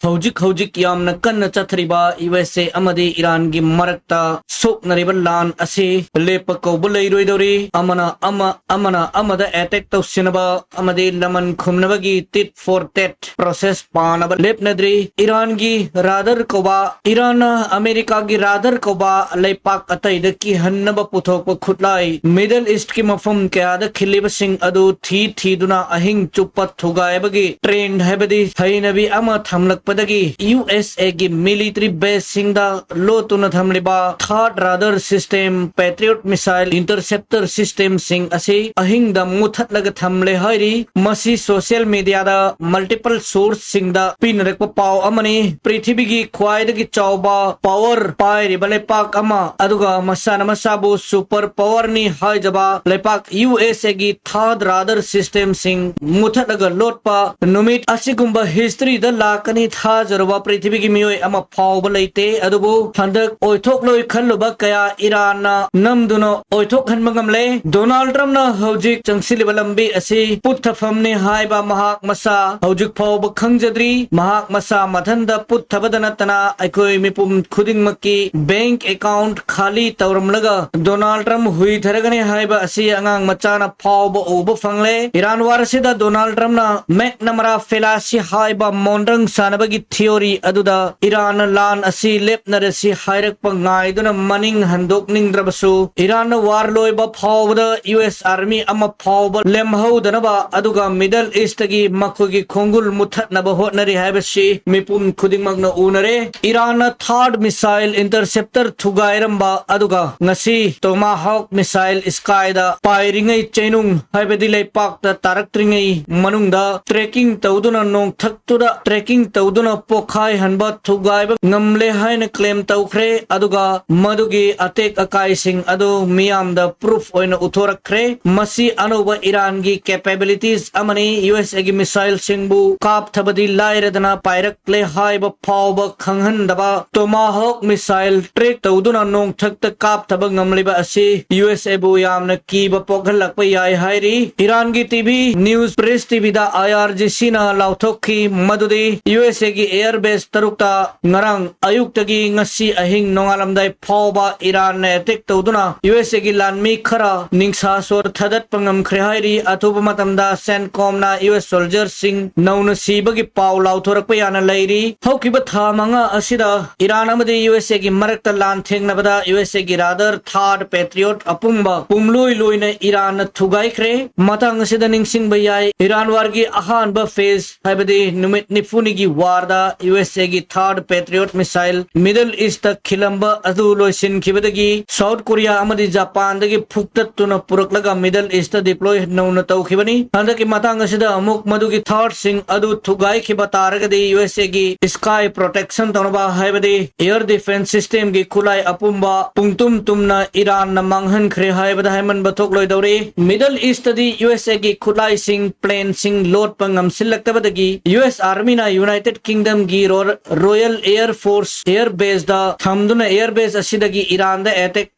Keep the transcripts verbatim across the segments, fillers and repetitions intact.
ꯍꯧꯖꯤꯛ ꯍꯧꯖꯤꯛ ꯌꯥꯝꯅ ꯀꯟꯅ ꯆꯠꯊꯔꯤꯕ ꯌꯨ ꯑꯦꯁ ꯑꯦ ꯑꯃꯗꯤ ꯏꯔꯥꯟꯒꯤ ꯃꯔꯛꯇ ꯁꯣꯛꯅꯔꯤꯕ ꯂꯥꯟ ꯑꯁꯤ ꯂꯦꯞꯄ ꯀꯧꯕ ꯂꯩꯔꯣꯏꯗꯧꯔꯤ꯫ ꯑꯃꯅ ꯑꯃ, ꯑꯃꯅ ꯑꯃꯗ attack ꯇꯧꯁꯤꯟꯅꯕ ꯑꯃꯗꯤ ꯂꯃꯟ ꯈꯨꯝꯅꯕꯒꯤ tit for tat process ꯄꯥꯅꯕ ꯂꯦꯞꯅꯗ꯭ꯔꯤ꯫ ꯏꯔꯥꯟꯒꯤ ꯔꯥꯗꯔ ꯀꯧꯕ, ꯏꯔꯥꯟꯅ ꯑꯃꯦꯔꯤꯀꯥꯒꯤ ꯔꯥꯗꯔ ꯀꯧꯕ ꯂꯩꯄꯥꯛ ꯑꯇꯩꯗ ꯀꯤꯍꯟꯅꯕ ꯄꯨꯊꯣꯛꯄ ꯈꯨꯠꯂꯥꯏ Middle East ꯀꯤ ꯃꯐꯝ ꯀꯌꯥꯗ ꯈꯤꯜꯂꯤꯕꯁꯤꯡ ꯑꯗꯨ ꯊꯤ ꯊꯤꯗꯨꯅ ꯑꯍꯤꯡ ꯆꯨꯞꯄ ꯊꯨꯒꯥꯏꯕꯒꯤ trend ꯍꯥꯏꯕꯗꯤ ꯍꯩꯅꯕꯤ ꯑꯃ ꯊꯝꯂꯛꯄꯗꯒꯤ ꯌꯨ ꯑꯦꯁ ꯑꯦ ꯒꯤ military base ꯁꯤꯡꯗ ꯂꯣꯠꯇꯨꯅ ꯊꯝꯂꯤꯕ third radar system, Patriot missile interceptor system ꯁꯤꯡ ꯑꯁꯤ ꯑꯍꯤꯡꯗ ꯃꯨꯊꯠꯂꯒ ꯊꯝꯂꯦ ꯍꯥꯏꯔꯤ꯫ ꯃꯁꯤ social media ꯗ multiple source ꯁꯤꯡꯗ ꯄꯤꯅꯔꯛꯄ ꯄꯥꯎ ꯑꯃꯅꯤ꯫ ꯄ꯭ꯔꯤꯊꯤꯕꯤꯒꯤ ꯈ꯭ꯋꯥꯏꯗꯒꯤ ꯆꯥꯎꯕ power ꯄꯥꯏꯔꯤꯕ ꯂꯩꯄꯥꯛ ꯑꯃ, ꯑꯗꯨꯒ ꯃꯁꯥꯅ ꯃꯁꯥꯕꯨ super power ꯅꯤ ꯍꯥꯏꯖꯕ ꯂꯩꯄꯥꯛ ꯌꯨ ꯑꯦꯁ ꯑꯦ ꯒꯤ third radar system ꯁꯤꯡ ꯃꯨꯊꯠꯂꯒ ꯂꯣꯠꯄ ꯅꯨꯃꯤꯠ ꯑꯁꯤꯒꯨꯝꯕ history ꯗ ꯂꯥꯛꯀꯅꯤ ꯊꯥꯖꯔꯨꯕ ꯄ꯭ꯔꯤꯊꯤꯕꯤꯒꯤ ꯃꯤꯑꯣꯏ ꯑꯃ ꯐꯥꯎꯕ ꯂꯩꯇꯦ꯫ ꯑꯗꯨꯕꯨ ꯍꯟꯗꯛ ꯑꯣꯏꯊꯣꯛꯂꯣꯏ ꯈꯜꯂꯨꯕ ꯀꯌꯥ ꯏꯔꯥꯟꯅ ꯅꯝꯗꯨꯅ ꯑꯣꯏꯊꯣꯛꯍꯟꯕ ꯉꯝꯂꯦ꯫ ꯗꯣꯅꯥꯜꯗ ꯇ꯭ꯔꯝꯞꯅ ꯍꯧꯖꯤꯛ ꯆꯪꯁꯤꯜꯂꯤꯕ ꯂꯝꯕꯤ ꯑꯁꯤ ꯄꯨꯠꯊꯐꯝꯅꯤ ꯍꯥꯏꯕ ꯃꯍꯥꯛ ꯃꯁꯥ ꯍꯧꯖꯤꯛ ꯐꯥꯎꯕ ꯈꯪꯖꯗ꯭ꯔꯤ꯫ ꯃꯍꯥꯛ ꯃꯁꯥ ꯃꯊꯟꯇ ꯄꯨꯠꯊꯕꯗ ꯅꯠꯇꯅ ꯑꯩꯈꯣꯏ ꯃꯤꯄꯨꯝ ꯈꯨꯗꯤꯡꯃꯛꯀꯤ bank account ꯈꯥꯂꯤ ꯇꯧꯔꯝꯂꯒ ꯗꯣꯅꯥꯜꯗ ꯇ꯭ꯔꯝꯞ ꯍꯨꯏꯊꯔꯒꯅꯤ ꯍꯥꯏꯕ ꯑꯁꯤ ꯑꯉꯥꯡ ꯃꯆꯥꯅ ꯐꯥꯎꯕ ꯎꯕ ꯐꯪꯂꯦ꯫ ꯏꯔꯥꯟ war ꯑꯁꯤꯗ ꯗꯣꯅꯥꯜꯗ ꯇ꯭ꯔꯝꯞꯅ McNamara fallacy ꯍꯥꯏꯕ ꯃꯣꯟꯗ꯭ꯔꯪ ꯁꯥꯟꯅꯕꯒꯤ theory ꯑꯗꯨꯗ ꯏꯔꯥꯟꯅ ꯂꯥꯟ ꯑꯁꯤ ꯂꯦꯞꯅꯔꯁꯤ ꯍꯥꯏꯔꯛꯄ ꯉꯥꯏꯗꯨꯅ ꯃꯅꯤꯡ ꯍꯟꯗꯣꯛꯅꯤꯡꯗ꯭ꯔꯕꯁꯨ, ꯏꯔꯥꯟꯅ war ꯂꯣꯏꯕ ꯐꯥꯎꯕꯗ ꯌꯨ ꯑꯦꯁ army ꯑꯃ ꯐꯥꯎꯕ ꯂꯦꯝꯍꯧꯗꯅꯕ, ꯑꯗꯨꯒ Middle East ꯇꯒꯤ ꯃꯈꯣꯏꯒꯤ ꯈꯣꯡꯒꯨꯜ ꯃꯨꯊꯠꯅꯕ ꯍꯣꯠꯅꯔꯤ ꯍꯥꯏꯕꯁꯤ ꯃꯤꯄꯨꯝ ꯈꯨꯗꯤꯡꯃꯛꯅ ꯎꯅꯔꯦ꯫ ꯏꯔꯥꯟꯅ third missile interceptor ꯊꯨꯒꯥꯏꯔꯝꯕ ꯑꯗꯨꯒ ꯉꯁꯤ Tomahawk missile sky ꯗ ꯄꯥꯏꯔꯤꯉꯩ ꯆꯩꯅꯨꯡ ꯍꯥꯏꯕꯗꯤ ꯂꯩꯄꯥꯛꯇ ꯇꯥꯔꯛꯇ꯭ꯔꯤꯉꯩ ꯃꯅꯨꯡꯗ tracking ꯇꯧꯗꯨꯅ ꯅꯣꯡꯊꯛꯇꯨꯗ tracking ꯇꯧꯗꯨꯅ ꯄꯣꯈꯥꯏꯍꯟꯕ ꯊꯨꯒꯥꯏꯕ ꯉꯝꯂꯦ ꯍꯥꯏꯅ claim ꯇꯧꯈ꯭ꯔꯦ꯫ ꯑꯗꯨꯒ ꯃꯗꯨꯒꯤ ꯑꯇꯦꯛ ꯑꯀꯥꯏꯁꯤꯡ ꯑꯗꯨ ꯃꯤꯌꯥꯝꯗ proof ꯑꯣꯏꯅ ꯎꯠꯊꯣꯔꯛꯈ꯭ꯔꯦ꯫ ꯃꯁꯤ ꯑꯅꯧꯕ ꯏꯔꯥꯟꯒꯤ capabilities ꯑꯃꯅꯤ꯫ ꯌꯨ ꯑꯦꯁ ꯑꯦ ꯒꯤ missile ꯁꯤꯡꯕꯨ ꯀꯥꯞꯊꯕꯗꯤ ꯂꯥꯏꯔꯗꯅ ꯄꯥꯏꯔꯛꯂꯦ ꯍꯥꯏꯕ ꯐꯥꯎꯕ ꯈꯪꯍꯟꯗꯕ Tomahawk missile track ꯇꯧꯗꯨꯅ ꯅꯣꯡꯊꯛꯇ ꯀꯥꯞꯊꯕ ꯉꯝꯂꯤꯕ ꯑꯁꯤ ꯌꯨ ꯑꯦꯁ ꯑꯦ ꯕꯨ ꯌꯥꯝꯅ ꯀꯤꯕ ꯄꯣꯛꯍꯜꯂꯛꯄ ꯌꯥꯏ ꯍꯥꯏꯔꯤ꯫ ꯏꯔꯥꯟꯒꯤ T V News Press T V ꯗ ꯑꯥꯏ ꯑꯥꯔ ꯖꯤ ꯁꯤ ꯅ ꯂꯥꯎꯊꯣꯛꯈꯤ ꯃꯗꯨꯗꯤ ꯌꯨ ꯑꯦꯁ ꯑꯦ ꯒꯤ air base ꯇꯔꯨꯛꯇ ꯉꯔꯥꯡ ꯑꯌꯨꯛꯇꯒꯤ ꯉꯁꯤ ꯑꯍꯤꯡ ꯅꯣꯡꯉꯥꯜꯂꯝꯗꯥꯏ ꯐꯥꯎꯕ ꯏꯔꯥꯟꯅ attack ꯇꯧꯗꯨꯅ ꯌꯨ ꯑꯦꯁ ꯑꯦꯒꯤ ꯂꯥꯟꯃꯤ ꯈꯔ ꯅꯤꯡꯁꯥ ꯁꯣꯔ ꯊꯥꯗꯠꯄ ꯉꯝꯈ꯭ꯔꯦ ꯍꯥꯏꯔꯤ꯫ ꯑꯊꯨꯕ ꯃꯇꯝꯗ CENTCOM ꯅ ꯌꯨ ꯑꯦꯁ soldierꯁꯤꯡ ꯅꯧꯅ ꯁꯤꯕꯒꯤ ꯄꯥꯎ ꯂꯥꯎꯊꯣꯔꯛꯄ ꯌꯥꯅ ꯂꯩꯔꯤ꯫ ꯍꯧꯈꯤꯕ ꯊꯥ ꯃꯉꯥ ꯑꯁꯤꯗ ꯏꯔꯥꯟ ꯑꯃꯗꯤ ꯌꯨ ꯑꯦꯁ ꯑꯦꯒꯤ ꯃꯔꯛꯇ ꯂꯥꯟ ꯊꯦꯡꯅꯕꯗ ꯌꯨ ꯑꯦꯁ ꯑꯦꯒꯤ radar THAAD Patriot ꯑꯄꯨꯝꯕ ꯄꯨꯝꯂꯣꯏ ꯂꯣꯏꯅ ꯏꯔꯥꯟꯅ ꯊꯨꯒꯥꯏꯈ꯭ꯔꯦ꯫ ꯃꯇꯥꯡ ꯑꯁꯤꯗ ꯅꯤꯡꯁꯤꯡꯕ ꯌꯥꯏ, ꯏꯔꯥꯟ warꯒꯤ ꯑꯍꯥꯟꯕ phase, ꯍꯥꯏꯕꯗꯤ ꯅꯨꯃꯤꯠ ꯅꯤꯐꯨꯅꯤꯒꯤ warꯗ ꯌꯨ ꯑꯦꯁ ꯑꯦꯒꯤ THAAD Patriot missile Middle Eastꯇ ꯈꯤꯜꯂꯝꯕ ꯑꯗꯨ ꯂꯣꯏꯁꯤꯟꯈꯤꯕꯗꯒꯤ South Korea ꯑꯃꯗꯤ Japanꯗꯒꯤ ꯐꯨꯛꯇꯠꯇꯨꯅ ꯄꯨꯔꯛꯂꯒ Middle Eastꯇ deploy ꯅꯧꯅ ꯇꯧꯈꯤꯕꯅꯤ꯫ ꯍꯟꯗꯛꯀꯤ ꯃꯇꯥꯡ ꯑꯁꯤꯗ ꯑꯃꯨꯛ ꯃꯗꯨꯒꯤ THAADꯁꯤꯡ ꯑꯗꯨ ꯊꯨꯒꯥꯏꯈꯤꯕ ꯇꯥꯔꯒꯗꯤ ꯌꯨ ꯑꯦꯁ ꯑꯦꯒꯤ sky protection ꯇꯧꯅꯕ, ꯍꯥꯏꯕꯗꯤ air defence systemꯒꯤ ꯈꯨꯠꯂꯥꯏ ꯑꯄꯨꯝꯕ ꯄꯨꯡꯇꯨꯝ ꯇꯨꯝꯅ ꯏꯔꯥꯟꯅ ꯃꯥꯡꯍꯟꯈ꯭ꯔꯦ ꯍꯥꯏꯕꯗ ꯍꯥꯏꯃꯟꯕ ꯊꯣꯛꯂꯣꯏꯗꯧꯔꯤ꯫ Middle Eastꯇꯗꯤ ꯌꯨ ꯑꯦꯁ ꯑꯦꯒꯤ ꯈꯨꯠꯂꯥꯏꯁꯤꯡ, planeꯁꯤꯡ ꯂꯣꯠꯄ ꯉꯝꯁꯤꯜꯂꯛꯇꯕꯗꯒꯤ ꯌꯨ ꯑꯦꯁ Armyꯅ United Kingdomꯒꯤ Ro-, Royal Air Force air baseꯗ ꯊꯝꯗꯨꯅ air base ꯑꯁꯤꯗꯒꯤ ꯏꯔꯥꯟꯗ attack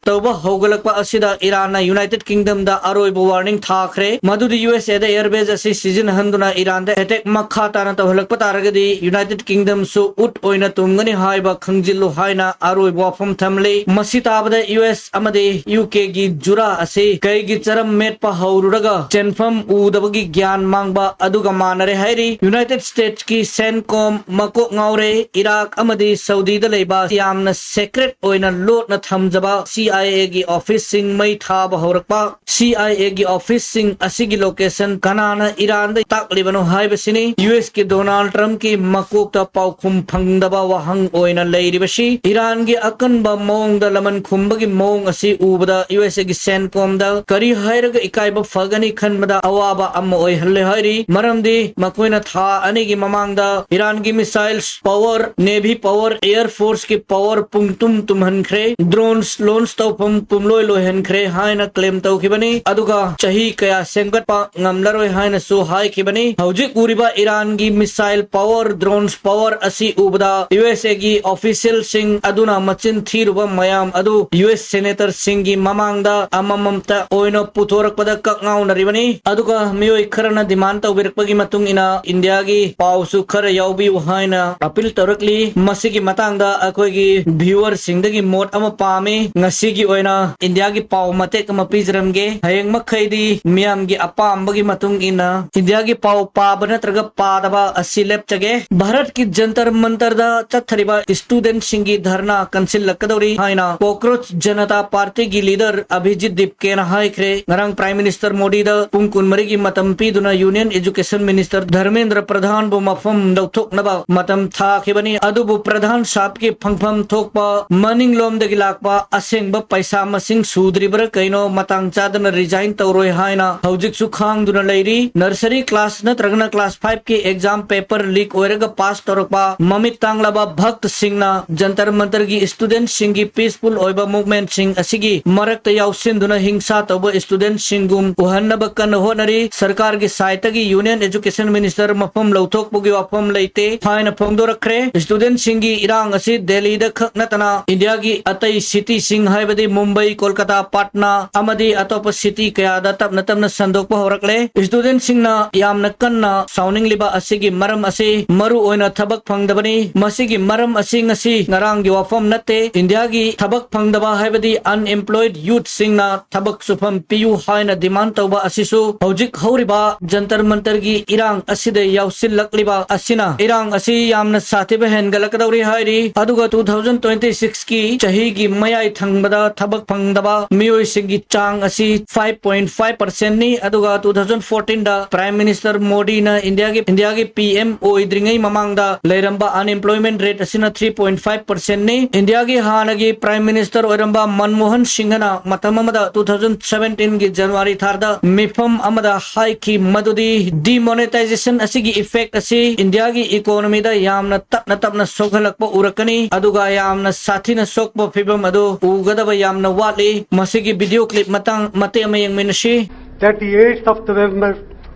ꯇꯧꯕ ꯍꯧꯒꯠꯂꯛꯄ ꯑꯁꯤꯗ ꯏꯔꯥꯟꯅ United Kingdomꯗ ꯑꯔꯣꯏꯕ warning ꯊꯥꯈ꯭ꯔꯦ꯫ ꯃꯗꯨꯗꯤ ꯌꯨ ꯑꯦꯁ ꯑꯦꯗ air base ꯑꯁꯤ ꯁꯤꯖꯤꯟꯅꯍꯟꯗꯨꯅ ꯏꯔꯥꯟꯗ attack ꯃꯈꯥ ꯇꯥꯅ ꯇꯧꯍꯜꯂꯛꯄ ꯇꯥꯔꯒꯗꯤ United Kingdomꯁꯨ ꯎꯠ ꯑꯣꯏꯅ ꯇꯨꯝꯒꯅꯤ ꯍꯥꯏꯕ ꯈꯪꯖꯤꯜꯂꯨ ꯍꯥꯏꯅ ꯑꯔꯣꯏꯕ ꯋꯥꯐꯝ ꯊꯝꯂꯤ꯫ ꯃꯁꯤ ꯇꯥꯕꯗ ꯌꯨ ꯑꯦꯁ ꯑꯃꯗꯤ ꯌꯨ ꯀꯦꯒꯤ ꯖꯨꯔꯥ ꯑꯁꯤ ꯀꯩꯒꯤ ꯆꯔꯝ ꯃꯦꯠꯄ ꯍꯧꯔꯨꯔꯒ ꯆꯦꯟꯐꯝ ꯎꯗꯕꯒꯤ ꯒ꯭ꯌꯥꯟ ꯃꯥꯡꯕ ꯑꯗꯨꯒ ꯃꯥꯟꯅꯔꯦ ꯍꯥꯏꯔꯤ꯫ United Statesꯀꯤ CENTCOM ꯃꯀꯣꯛ ꯉꯥꯎꯔꯦ꯫ ꯏꯔꯥꯛ ꯑꯃꯗꯤ ꯁꯧꯗꯤꯗ ꯂꯩꯕ ꯌꯥꯝꯅ secret ꯑꯣꯏꯅ ꯂꯣꯠꯅ ꯊꯝꯖꯕ C I Aꯒꯤ officeꯁꯤꯡ ꯃꯩ ꯊꯥꯕ ꯍꯧꯔꯛꯄ꯫ C I Aꯒꯤ officeꯁꯤꯡ ꯑꯁꯤꯒꯤ location ꯀꯅꯥꯅ ꯏꯔꯥꯟꯗ ꯇꯥꯛꯂꯤꯕꯅꯣ ꯍꯥꯏꯕꯁꯤꯅꯤ ꯌꯨ ꯑꯦꯁꯀꯤ Donald Trumpꯀꯤ ꯃꯀꯣꯛꯇ ꯄꯥꯎꯈꯨꯝ ꯐꯪꯗꯕ ꯋꯥꯍꯪ ꯑꯣꯏꯅ ꯂꯩꯔꯤꯕꯁꯤ꯫ ꯏꯔꯥꯟꯒꯤ ꯑꯀꯟꯕ ꯃꯑꯣꯡꯗ ꯂꯃꯟ ꯈꯨꯝꯕꯒꯤ ꯃꯑꯣꯡ ꯑꯁꯤ ꯎꯕꯗ ꯌꯨ ꯑꯦꯁ ꯑꯦꯒꯤ CENTCOMꯗ ꯀꯔꯤ ꯍꯥꯏꯔꯒ ꯏꯀꯥꯏꯕ ꯐꯒꯅꯤ ꯈꯟꯕꯗ ꯑꯋꯥꯕ ꯑꯃ ꯑꯣꯏꯍꯜꯂꯦ ꯍꯥꯏꯔꯤ꯫ ꯃꯔꯝꯗꯤ ꯃꯈꯣꯏꯅ ꯊꯥ ꯑꯅꯤꯒꯤ ꯃꯃꯥꯡꯗ ꯏꯔꯥꯟꯒꯤ missiles power, navy power, air forceꯀꯤ power ꯄꯨꯡꯇꯨꯝ ꯇꯨꯝꯍꯟꯈ꯭ꯔꯦ, drones launch ꯇꯧꯐꯝ ꯄꯨꯝꯂꯣꯏ ꯂꯣꯏꯍꯟꯈ꯭ꯔꯦ ꯍꯥꯏꯅ claim ꯇꯧꯈꯤꯕꯅꯤ꯫ ꯑꯗꯨꯒ ꯆꯍꯤ ꯀꯌꯥ ꯁꯦꯝꯒꯠꯄ ꯉꯝꯂꯔꯣꯏ ꯍꯥꯏꯅꯁꯨ ꯍꯥꯏꯈꯤꯕꯅꯤ꯫ ꯍꯧꯖꯤꯛ ꯎꯔꯤꯕ ꯏꯔꯥꯟꯒꯤ missile power, drones power ꯑꯁꯤ ꯎꯕꯗ ꯌꯨ ꯑꯦꯁ ꯑꯦꯒꯤ officialꯁꯤꯡ ꯑꯗꯨꯅ ꯃꯆꯤꯟ ꯊꯤꯔꯨꯕ ꯃꯌꯥꯝ ꯑꯗꯨ ꯌꯨ ꯑꯦꯁ senatorꯁꯤꯡꯒꯤ ꯃꯃꯥꯡꯗ ꯑꯃꯃꯝꯇ ꯑꯣꯏꯅ ꯄꯨꯊꯣꯔꯛꯄꯗ ꯀꯛ ꯉꯥꯎꯅꯔꯤꯕꯅꯤ꯫ ꯑꯗꯨꯒ ꯃꯤꯑꯣꯏ ꯈꯔꯅ demand ꯇꯧꯕꯤꯔꯛꯄꯒꯤ ꯃꯇꯨꯡ ꯏꯟꯅ ꯏꯟꯗꯤꯌꯥꯒꯤ ꯄꯥꯎꯁꯨ ꯈꯔ ꯌꯥꯎꯕꯤꯌꯨ ꯍꯥꯏꯅ ꯑꯄꯤꯜ ꯇꯧꯔꯛꯂꯤ꯫ ꯃꯁꯤꯒꯤ ꯃꯇꯥꯡꯗ ꯑꯩꯈꯣꯏꯒꯤ ꯚ꯭ꯌꯨꯋꯔꯁꯤꯡꯗꯒꯤ ꯃꯣꯠ ꯑꯃ ꯄꯥꯝꯃꯤ꯫ ꯉꯁꯤꯒꯤ ꯑꯣꯏꯅ ꯏꯟꯗꯤꯌꯥꯒꯤ ꯄꯥꯎ ꯃꯇꯦꯛ ꯑꯃ ꯄꯤꯖꯔꯝꯒꯦ꯫ ꯍꯌꯦꯡ ꯃꯈꯩꯗꯤ ꯃꯤꯌꯥꯝꯒꯤ ꯑꯄꯥꯝꯕꯒꯤ ꯃꯇꯨꯡ ꯏꯟꯅ ꯏꯟꯗꯤꯌꯥꯒꯤ ꯄꯥꯎ ꯄꯥꯕ ꯅꯠꯇ꯭ꯔꯒ ꯄꯥꯗꯕ ꯑꯁꯤ ꯂꯦꯞꯆꯒꯦ꯫ ꯚꯥꯔꯠꯀꯤ ꯖꯟꯇꯔ ꯃꯟꯇꯔꯗ ꯆꯠꯊꯔꯤꯕ ꯁ꯭ꯇꯨꯗꯦꯟꯠꯁꯤꯡꯒꯤ ꯙꯔꯅꯥ ꯀꯟꯁꯤꯜꯂꯛꯀꯗꯧꯔꯤ ꯍꯥꯏꯅ ꯀꯣꯀ꯭ꯔꯣꯆ ꯖꯅꯇꯥ ꯄꯥꯔꯇꯤꯒꯤ ꯂꯤꯗꯔ ꯑꯚꯤꯖꯤꯠ ꯗꯤꯞꯀꯦꯅ ꯍꯥꯏꯈ꯭ꯔꯦ꯫ ꯉꯔꯥꯡ ꯄ꯭ꯔꯥꯏꯝ ꯃꯤꯅꯤꯁꯇꯔ ꯃꯣꯗꯤꯗ ꯄꯨꯡ ꯀꯨꯟꯃꯔꯤꯒꯤ ꯃꯇꯝ ꯄꯤꯗꯨꯅ ꯌꯨꯅꯤꯌꯟ ꯑꯦꯖꯨꯀꯦꯁꯟ ꯃꯤꯅꯤꯁꯇꯔ ꯙꯔꯃꯦꯟꯗ꯭ꯔ ꯄ꯭ꯔꯙꯥꯟꯕꯨ ꯃꯐꯝ ꯂꯧꯊꯣꯛꯅꯕ ꯃꯇꯝ ꯊꯥꯈꯤꯕꯅꯤ꯫ ꯑꯗꯨꯕꯨ ꯄ꯭ꯔꯙꯥꯟ ꯁꯥꯍꯕꯀꯤ ꯐꯪꯐꯝ ꯊꯣꯛꯄ ꯃꯅꯤꯡꯂꯣꯝꯗꯒꯤ ꯂꯥꯛꯄ ꯑꯁꯦꯡꯕ ꯄꯩꯁꯥ ꯃꯁꯤꯡ ꯁꯨꯗ꯭ꯔꯤꯕ꯭ꯔꯥ ꯀꯩꯅꯣ ꯃꯇꯥꯡ ꯆꯥꯗꯅ ꯔꯤꯖꯥꯏꯟ ꯇꯧꯔꯣꯏ ꯍꯥꯏꯅ ꯍꯧꯖꯤꯛꯁꯨ ꯈꯥꯡꯗꯨꯅ ꯂꯩꯔꯤ꯫ ꯅꯔꯁꯔꯤ ꯀ꯭ꯂꯥꯁ ꯅꯠꯇ꯭ꯔꯒꯅ ꯀ꯭ꯂꯥꯁ ꯐꯥꯏꯚꯀꯤ ꯑꯦꯛꯖꯥꯝ ꯄꯦꯄꯔ ꯂꯤꯛ ꯑꯣꯏꯔꯒ ꯄꯥꯁ ꯇꯧꯔꯛꯄ ꯃꯃꯤꯠ ꯇꯥꯡꯂꯕ ꯚꯛꯇꯁꯤꯡꯅ ꯖꯟꯇꯔ ꯃꯟꯇꯔꯒꯤ ꯁ꯭ꯇꯨꯗꯦꯟꯠꯁꯤꯡꯒꯤ ꯄꯤꯁꯐꯨꯜ ꯑꯣꯏꯕ ꯃꯨꯚꯃꯦꯟꯠꯁꯤꯡ ꯑꯁꯤꯒꯤ ꯃꯔꯛꯇ ꯌꯥꯎꯁꯤꯟꯗꯨꯅ ꯍꯤꯡꯁꯥ ꯇꯧꯕ ꯁ꯭ꯇꯨꯗꯦꯟꯠꯁꯤꯡꯒꯨꯝ ꯎꯍꯟꯅꯕ ꯀꯟꯅ ꯍꯣꯠꯅꯔꯤ꯫ ꯁꯔꯀꯥꯔꯒꯤ ꯁꯥꯏꯠꯇꯒꯤ ꯌꯨꯅꯤꯌꯟ ꯑꯦꯖꯨꯀꯦꯁꯟ ꯃꯤꯅꯤꯁꯇꯔ ꯃꯐꯝ ꯂꯧꯊꯣꯛꯄꯒꯤ ꯋꯥꯐꯝ ꯂꯩꯇꯦ ꯍꯥꯏꯅ ꯐꯣꯡꯗꯣꯔꯛꯈ꯭ꯔꯦ꯫ ꯁ꯭ꯇꯨꯗꯦꯟꯠꯁꯤꯡꯒꯤ ꯏꯔꯥꯡ ꯑꯁꯤ ꯗꯦꯜꯂꯤꯗ ꯈꯛ ꯅꯠꯇꯅ ꯏꯟꯗꯤꯌꯥꯒꯤ ꯑꯇꯩ ꯁꯤꯇꯤꯁꯤꯡ ꯍꯥꯏꯕꯗꯤ ꯃꯨꯝꯕꯩ, ꯀꯣꯜꯀꯇꯥ, ꯄꯥꯠꯅꯥ ꯑꯃꯗꯤ ꯑꯇꯣꯞꯄ ꯁꯤꯇꯤ ꯀꯌꯥꯗ ꯇꯞꯅ ꯇꯞꯅ ꯁꯟꯗꯣꯛꯄ ꯍꯧꯔꯛꯂꯦ꯫ ꯁ꯭ꯇꯨꯗꯦꯟꯠꯁꯤꯡꯅ ꯌꯥꯝꯅ ꯀꯟꯅ ꯁꯥꯎꯅꯤꯡꯂꯤꯕ ꯑꯁꯤꯒꯤ ꯃꯔꯝ ꯑꯁꯤ ꯃꯔꯨ ꯑꯣꯏꯅ ꯊꯕꯛ ꯐꯪꯗꯕꯅꯤ꯫ ꯃꯁꯤꯒꯤ ꯃꯔꯝ ꯑꯁꯤ ꯉꯁꯤ ꯉꯔꯥꯡꯒꯤ ꯋꯥꯐꯝ ꯅꯠꯇꯦ꯫ ꯏꯟꯗꯤꯌꯥꯒꯤ ꯊꯕꯛ ꯐꯪꯗꯕ ꯍꯥꯏꯕꯗꯤ ꯑꯟꯑꯦꯝꯄ꯭ꯂꯣꯏꯗ ꯌꯨꯠꯁꯤꯡꯅ ꯊꯕꯛ ꯁꯨꯐꯝ ꯄꯤꯌꯨ ꯍꯥꯏꯅ ꯗꯤꯃꯥꯟ ꯇꯧꯕ ꯑꯁꯤꯁꯨ ꯍꯧꯖꯤꯛ ꯍꯧꯔꯤꯕ ꯖꯟꯇꯔ ꯃꯟꯇꯔꯒꯤ ꯏꯔꯥꯡ ꯑꯁꯤꯗ ꯌꯥꯎꯁꯤꯜꯂꯛꯂꯤꯕ ꯑꯁꯤꯅ ꯏꯔꯥꯡ ꯑꯁꯤ ꯌꯥꯝꯅ ꯁꯥꯊꯤꯕ ꯍꯦꯟꯒꯠꯂꯛꯀꯗꯧꯔꯤ ꯍꯥꯏꯔꯤ꯫ ꯑꯗꯨꯒ two thousand twenty six ꯀꯤ ꯆꯍꯤꯒꯤ ꯃꯌꯥꯏ ꯊꯪꯕꯗ ꯊꯕꯛ ꯐꯪꯗꯕ ꯃꯤꯑꯣꯏꯁꯤꯡꯒꯤ ꯆꯥꯡ ꯑꯁꯤ five point five percent ꯅꯤ꯫ ꯑꯗꯨꯒ two thousand fourteen ꯗ ꯄ꯭ꯔꯥꯏꯝ ꯃꯤꯅꯤꯁꯇꯔ ꯃꯣꯗꯤꯅ ꯏꯟꯗꯤꯌꯥꯒꯤ, ꯏꯟꯗꯤꯌꯥꯒꯤ ꯄꯤ ꯑꯦꯝ ꯑꯣꯏꯗ꯭ꯔꯤꯉꯩ ꯃꯃꯥꯡꯗ ꯂꯩꯔꯝꯕ ꯑꯟꯑꯦꯝꯄ꯭ꯂꯣꯏꯃꯦꯟꯠ ꯔꯦꯠ ꯑꯁꯤꯅ three point five percent ꯅꯤ꯫ ꯏꯟꯗꯤꯌꯥꯒꯤ ꯍꯥꯟꯅꯒꯤ ꯄ꯭ꯔꯥꯏꯝ ꯃꯤꯅꯤꯁꯇꯔ ꯑꯣꯏꯔꯝꯕ ꯃꯟꯃꯣꯍꯟ ꯁꯤꯡꯍꯅ ꯃꯇꯝ ꯑꯃꯗ two thousand seventeen ꯒꯤ ꯖꯅꯋꯥꯔꯤ ꯊꯥꯗ ꯃꯤꯐꯝ ꯑꯃꯗ ꯍꯥꯏꯈꯤ ꯃꯗꯨꯗꯤ ꯗꯤꯃꯣꯅꯦꯇꯥꯏꯖꯦꯁꯟ ꯑꯁꯤꯒꯤ ꯏꯐꯦꯛ ꯑꯁꯤ ꯏꯟꯗꯤꯌꯥꯒꯤ ꯏꯀꯣꯅꯣꯃꯤꯗ ꯌꯥꯝꯅ ꯇꯞꯅ ꯇꯞꯅ ꯁꯣꯛꯍꯜꯂꯛꯄ ꯎꯔꯛꯀꯅꯤ, ꯑꯗꯨꯒ ꯌꯥꯝꯅ ꯁꯥꯊꯤꯅ ꯁꯣꯛꯄ ꯐꯤꯕꯝ ꯑꯗꯨ ꯎꯒꯗꯕ ꯌꯥꯝꯅ ꯋꯥꯠꯂꯤ꯫ ꯃꯁꯤꯒꯤ ꯚꯤꯗꯤꯑꯣ ꯀ꯭ꯂꯤꯞ ꯃꯇꯥꯡ ꯃꯇꯦꯛ ꯑꯃ ꯌꯦꯡꯃꯤꯟꯅꯁꯤ꯫ That the eighth of November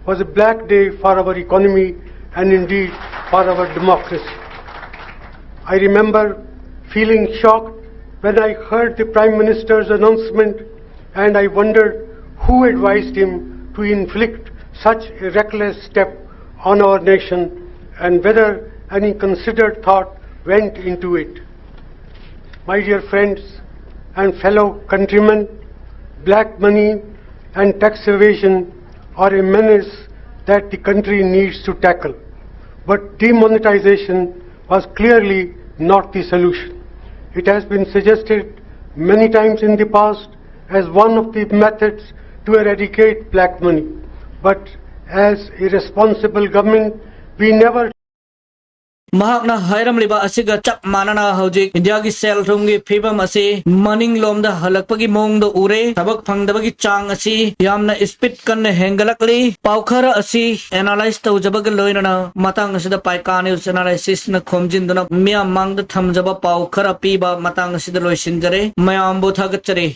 was a black day for our economy and indeed for our democracy. I remember feeling shocked when I heard the Prime Minister's announcement, and I wondered who advised him to inflict such a reckless step on our nation and whether any considered thought went into it. My dear friends and fellow countrymen, black money and tax evasion are a menace that the country needs to tackle. But demonetization was clearly not the solution. It has been suggested many times in the past as one of the methods to eradicate black money. But as a responsible government, we never ꯃꯍꯥꯛꯅ ꯍꯥꯏꯔꯝꯂꯤꯕ ꯑꯁꯤꯒ ꯆꯞ ꯃꯥꯟꯅꯅ ꯍꯧꯖꯤꯛ ꯏꯟꯗꯤꯌꯥꯒꯤ ꯁꯦꯜ ꯊꯨꯝꯒꯤ ꯐꯤꯕꯝ ꯑꯁꯤ ꯃꯅꯤꯡꯂꯣꯝꯗ ꯍꯜꯂꯛꯄꯒꯤ ꯃꯑꯣꯡꯗ ꯎꯔꯦ꯫ ꯊꯕꯛ ꯐꯪꯗꯕꯒꯤ ꯆꯥꯡ ꯑꯁꯤ ꯌꯥꯝꯅ ꯏꯁꯄꯤꯠ ꯀꯟꯅ ꯍꯦꯟꯒꯠꯂꯛꯂꯤ꯫ ꯄꯥꯎ ꯈꯔ ꯑꯁꯤ ꯑꯦꯅꯥꯂꯥꯏꯁ ꯇꯧꯖꯕꯒ ꯂꯣꯏꯅꯅ ꯃꯇꯥꯡ ꯑꯁꯤꯗ ꯄꯥꯏꯀꯥ ꯅ꯭ꯌꯨꯁ ꯑꯦꯅꯥꯂꯥꯏꯁꯤꯁꯅ ꯈꯣꯝꯖꯤꯟꯗꯨꯅ ꯃꯤꯌꯥꯝ ꯃꯥꯡꯗ ꯊꯝꯖꯕ ꯄꯥꯎ ꯈꯔ ꯄꯤꯕ ꯃꯇꯥꯡ ꯑꯁꯤꯗ ꯂꯣꯏꯁꯤꯟꯖꯔꯦ꯫ ꯃꯌꯥꯝꯕꯨ ꯊꯥꯒꯠꯆꯔꯤ꯫